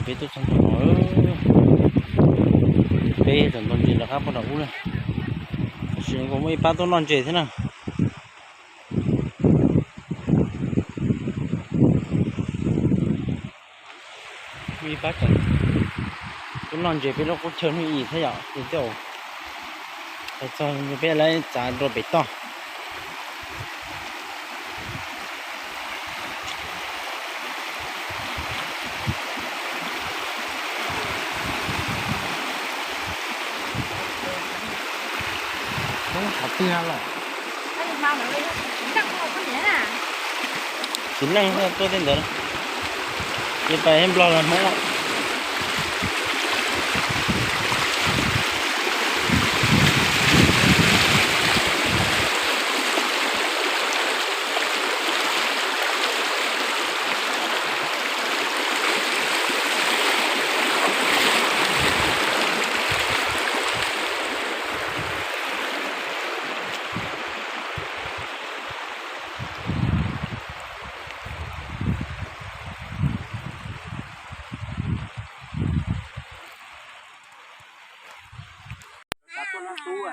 Peb tuaj txog ntua no, peb tseem ntaus ntses rov qab puag nram ub na. Tab sis kuj muaj ib pab tuaj noj ntses thiab na. Muaj ib pab tseem tuaj noj ntses peb lub qub chaw hnub i thiab yom, ces tej zaum txog peb lawv txav rau pem toj. Qhov tiag lawm. Tsis neej tuaj tej ntawd, ces pais Nplog los Hmoob.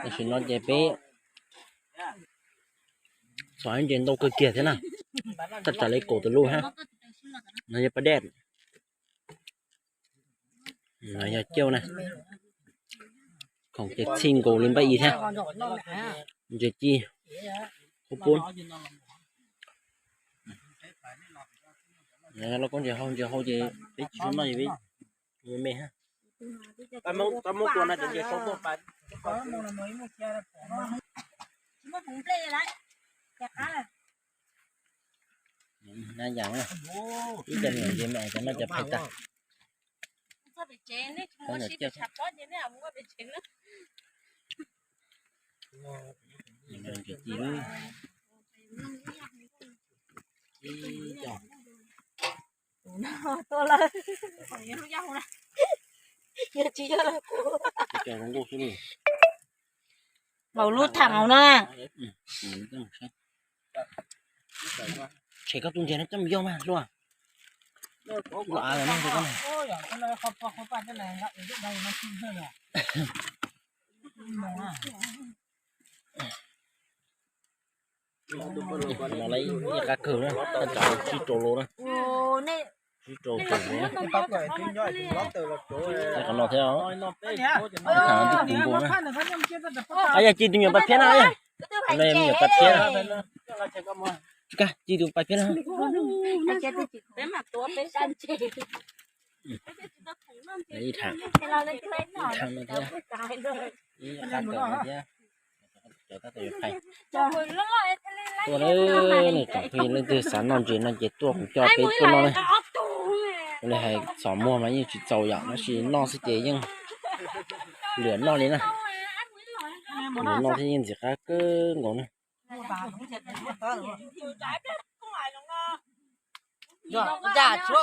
Tam sim no ces peb txhom ntses ntau kawg kiag thiab na. Tab tsam li kaum tus lub hab. No yog pas dej, no yog cauj na. Khoom ces txhij nkaus li npaj i thiab. Ntses ci, hub pub. Lub koob ntses hau, ntses hau ces peb tsis tshua noj ces peb me me hab. Na yam ib co me nyuam ntses me cov noj cov phaij tag. Ntses ci, ib co. Maum lub tham hauv no. Tshem koj tus ntses no coj mus yog mas hlua. Ua av lawm no rau koj na. No lawv ib qab kawg na, thaj tsam tsib rau lus na. Tsib rau tus lus na. Qhov no thiab os. Ib thaj no twb puv nkaus na. Ab, yog ci tus me nyuam pais phiab na, yog. Qhov no yog me nyuam pais phiab na. Tsis kag, ci tus pais phiab na. Ib thaj, ib thaj no thiab. Ib qab kawg no thiab. Cov tab tom yuav phais tuaj na, nej tsoom phooj ywg leej twg xav noj ntses no ces tuaj kuv coj peb tuaj noj na. Ua li hais txhom muag mas yeej tsis txaus yom, tab sis noj xwb ces yeej lwam noj li na. Lwam noj thiab yeej ntxim qab kawg nkaus na. Tsis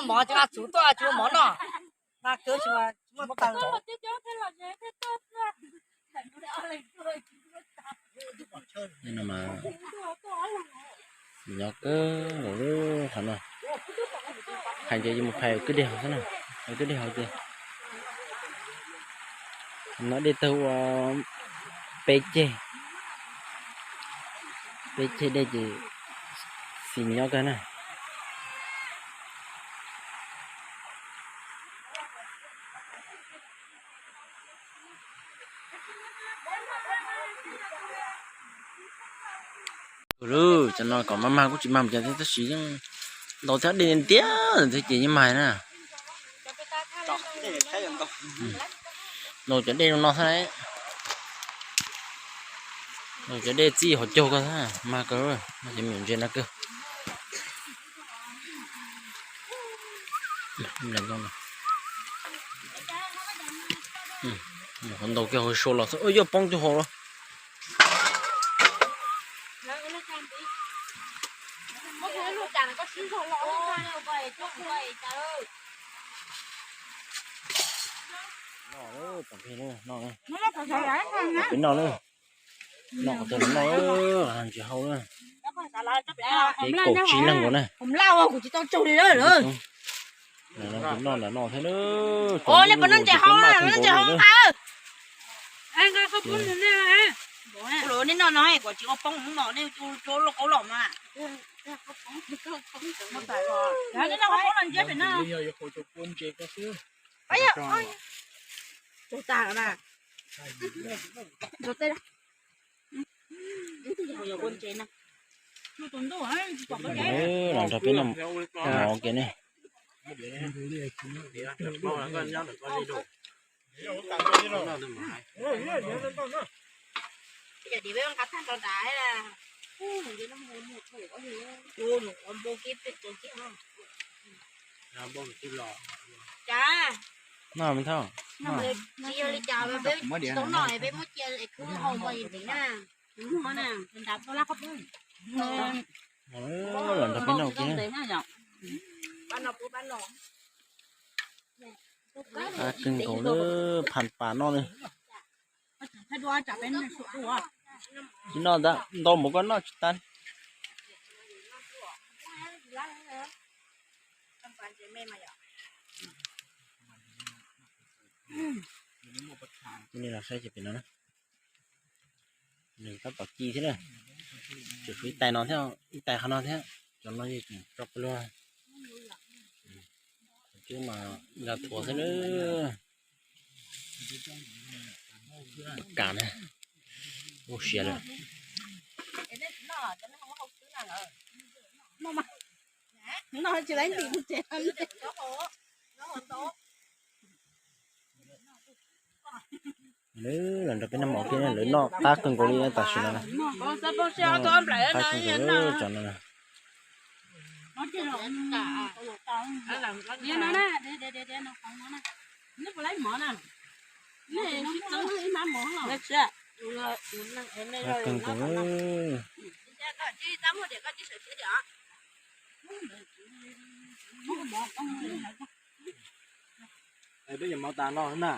muaj mov, tsis muaj mov noj. Tsis muaj taw. Nyob kawg nkaus lub qhov no. Phais ces yuav mus phais kwj deg hauv xwb na. Phais kwj deg hauv ces no dej tawg ua peb ceg, peb ceg dej ces xis nyob kawg na. Cov no kom mag mag kuj tsis mag mus cas thiab tab sis yeej ntau thiab, dej ntiab thiab ces yeej mag na. Ntau cov dej no xwb, ntau cov dej txij hauv caug ko xwb, mag kawg, mag cov me nyuam ntses no kawg. Qhov ntau kiag hauv sua los xwb, yog poob cuag hauv los. Peb noj na, noj qhov twg los noj, ntsis hau na. Peb kaum tsib leeg nkaus na. Noj nram no thiab na. Ua nej puas noj ntses hau, noj ntses hau ntawd. Ua nej noj no kuv tsis ua poob mus no nej ua lauj kaub los mas. Nej noj poob los ntsia pem no. Tus tag na. Los nrog peb noj mov kiag ne. Noj me thoj. Tsis yog li cas, peb tsis tau noj, peb muab cia es khwv haus npog ntxiv na. Los nrog peb noj kiag. Qab kawg nkaus li, pham pas noj li. Tsis noj ntau, ntau mus koj noj tsis tas. Tus no los saib ces pem no na. Nws tab tom ci thiab na. Tseem tshuav ib tais no thiab, ib tais qhov no thiab. Cov no yeej tseem tso pawg lug. Qhov tseeb mas ya thuav xwb na. Kam na. Ua siav lawm. Lawv los nrog peb noj mov thiab, lawv noj qab kawg nkaus li tam sim no. Qab kawg nkaus li cov no. Qab kawg nkaus. Peb yuav mov tas no na.